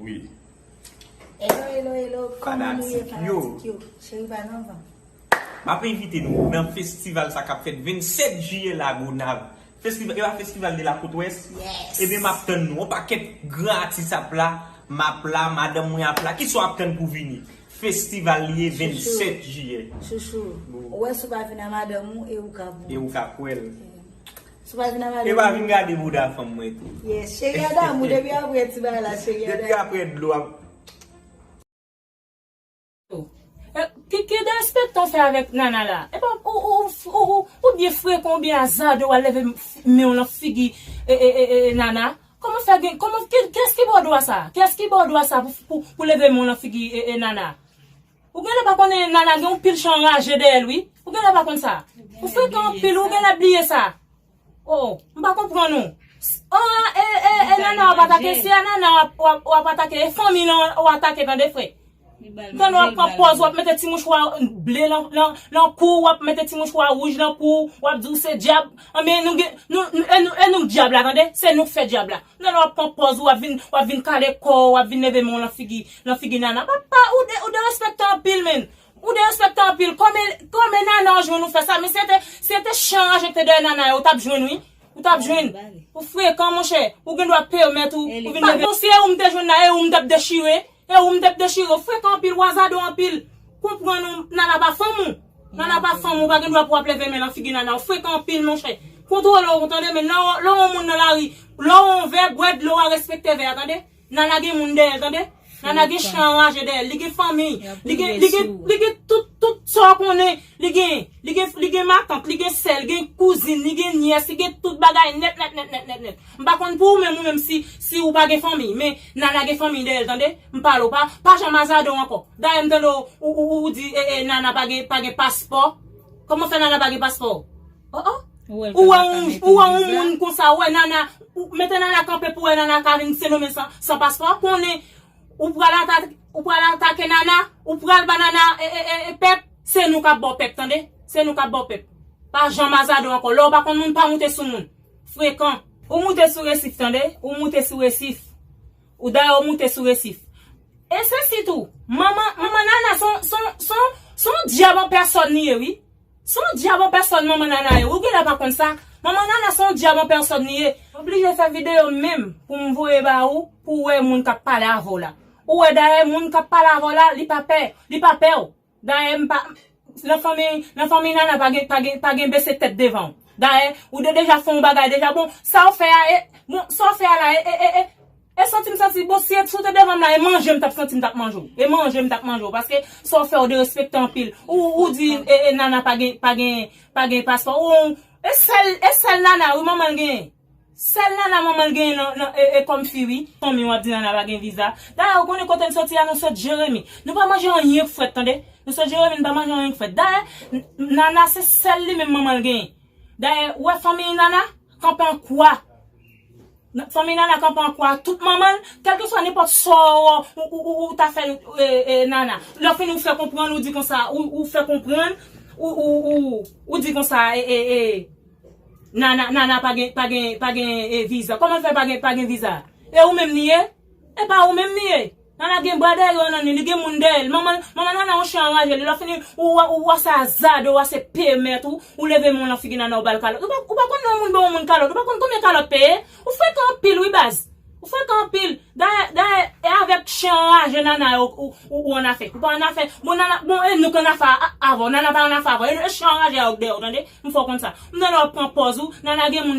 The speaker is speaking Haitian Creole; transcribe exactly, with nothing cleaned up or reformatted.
Wi. Hello, hello, hello. Kòman nou ye, Fanatik yo. Fanatik yo? Cheri pa nan van. M ap envite nou nan festival sa k ap fèt vennsèt jiyè la Gonav. Festival, e pa festival de la Côte Ouest? Yes. Ebyen, m ap tann nou. On pakèt gran atis ap la, m ap la, madanm mwen ap la. Kisa w ap tann pou vini? Festival li ye vennsèt jiyè. Chouchou. Ou wè si w pa vin a madanm ou e ou ka bon. E ou ka kwè l. Si w pa vin a E pa madanm vin ou. Gade bouda fanm mwen tou. Yes, cheri a damou depi apre ti bagay la, cheri a Depi damou. Apre dlo ap Eh, ki, ki derespektan w fè avèk Nana la? Epa, ou, ou, ou, ou, ou byen frekan, ou byen azade, w al leve men w nan figi e, e, e, e, Nana. Kòman fè gen, kòman, ki, kiyès ki ba w dwa sa? Kiyès ki ba w dwa sa pou, pou, pou leve men w nan figi e, e, Nana? Ou genlè pa konnen Nana gen yon pil chan raje dèyè l, wi. Ou genlè pa konn sa. Ou frekan anpil, ou genlè bliye sa. Oh, m pa konprann ou. Oh, e, e, e, Nana w ap atake, si a Nana w ap, w ap, w ap atake, e fanmi lan w atake, tande frè. Tande w ap pran pòz, w ap mete ti mouchwa ble lan, lan, lan kou, w ap mete ti mouchwa wouj lan kou, w ap di w se dyab. Anben, nou gen, nou, nou, e nou, e nou k dyab la, tande? Se nou k fè dyab la. Tande w ap pran pòz, w ap vin, w ap vin kale kò w, w ap vin leve men w lan figi, lan figi Nana. Papa, ou de, ou derespektan anpil, menn. Ou derespektan anpil. Kòman, kòman Nana w jwenn ou fè sa? Men si se te, si se te chan raje k te dèyè Nana yo, ou t ap jwenn, wi. Ou t ap jwenn. Ou frekan, monchè. Ou gen dwa pèmèt ou, ou vin leve. Bon, si e ou m te jwenn la, e ou m t ap dechire. E ou m t ap dechire. Ou frekan anpil, ou azade w anpil. Konprann ou, Nana pa fanm ou. Nana pa fanm ou, pa gen dwa pou w ap leve men lan figi Nana. Ou frekan anpil, monchè. Kontwole w, tande, men lè w, lè w yon moun nan lari, lè w yon vè, bwè dlo a, respekte vè a, tande? Nana gen moun dèyè l, tande? Nana gen chan raje dèyè l. Li gen fanmi. Li gen, li gen, li gen tout, tout sa w konnen. Li gen, li gen, li gen matant, li gen sè, li gen kouzin, li gen nyès, li gen tout bagay nèt, nèt, nèt, nèt, nèt, nèt. M pa konn pou ou menm, ou menm si, si ou pa gen fanmi. Men Nana gen fanmi dèyè l, tande? M pale w, pa, pa janm azade w ankò. Dayè m tande w, ou, ou, ou di, e, e, Nana pa gen, pa gen paspò. Kòman fè Nana pa gen paspò? Oh, oh. Ou wè yon, ou wè yon moun konsa, ou wè Nana, ou mete Nana kanpe pou wè Nana ka vin Sendomeng san, san paspò. Konnen ou pral atake, ou pral atake Nana, ou pral ba Nana, e, e, e, e, pèp, se nou k ap ba w pèp, tande? Se nou k ap ba w pèp. Pa janm azade w ankò. Lè w pa konn moun, pa moute sou moun. Frekan. Ou moute sou resif, tande? Ou moute sou resif. Ou dayè ou moute sou resif. E se sitou, manman, manman Nana se yon, se yon, se yon, se yon dyab an pèsòn li ye, wi. Se yon dyab an pèsòn manman Nana ye. Ou genlè pa konn sa. Manman Nana se yon dyab an pèsòn li ye. Oblije fè videyo menm pou m voye ba ou, pou w wè moun k ap pale avè w la. Ou wè dayè moun k ap pale avè w la, li pa pè, li pa pè w. Dayè m pa, nan fanmi, nan fanmi Nana pa gen, pa gen, pa gen bese tèt devan w. Dayè, ou te deja fè yon bagay deja. Bon, sa w fè a, e, bon, sa w fè a la, e, e, e, e, e santi m santi, bon, si, si w te devan m la, e manje m t ap santi m t ap manje w. E manje m t ap manje w. Paske sa w fè, ou derespekte anpil. Ou, ou di, e, e, Nana pa gen, pa gen, pa gen paspò. Ou, e sèl, e sèl Nana, wi, manman l genyen. Sèl Nana manman l genyen nan, nan, e, e kòm fi, wi. Fanmi w ap di Nana pa gen viza. Dayè, ou konnen kote n soti a, nou sot Jeremi. Nou pa manje anyen k frèt, tande. Nou sot Jeremi, n pa manje anyen k frèt. Dayè, n, Nana se sèl li menm manman l genyen. Dayè, ou wè fanmi Nana, kanpe an kwa. N, fanmi Nana kanpe an kwa. Tout manman l, kèlkeswa nenpòt sa w, ou, ou, ou, ou ta fè, e, e, Nana. Lè w fini, ou fè konprann, ou di konsa, ou, ou fè konprann, ou, ou, ou, ou di konsa, e, e, e, Nana, Nana pa gen, pa gen, pa gen, e, viza. Kòman l fè pa gen, pa gen viza? E ou menm li ye? E pa ou menm li ye? Nana gen bra dèyè yo nan li, li gen moun dèyè l. Manman, manman Nana yon chen anraje li. Lè w fini, ou, ou, ou wè se azade, ou wè se pèmèt, ou, ou leve men w nan figi Nana, ou ba l kalòt. Ou pa, ou pa konn lè yon moun ba yon moun kalòt. Ou pa konn konbyen kalòt peye? Ou frekan anpil, wi, baz. Ou frekan anpil. Dayè, dayè, e avèk chen anraje Nana yo, ou, ou, ou annafè. Ou pa annafè. Bon, Nana, bon, e nou k annafè a, a, avè w. Nana pa annafè avè w. E, e chen anraje a yo k dèyè w, tande? M fè w konn sa. M tande w ap pran pòz ou. Nana gen moun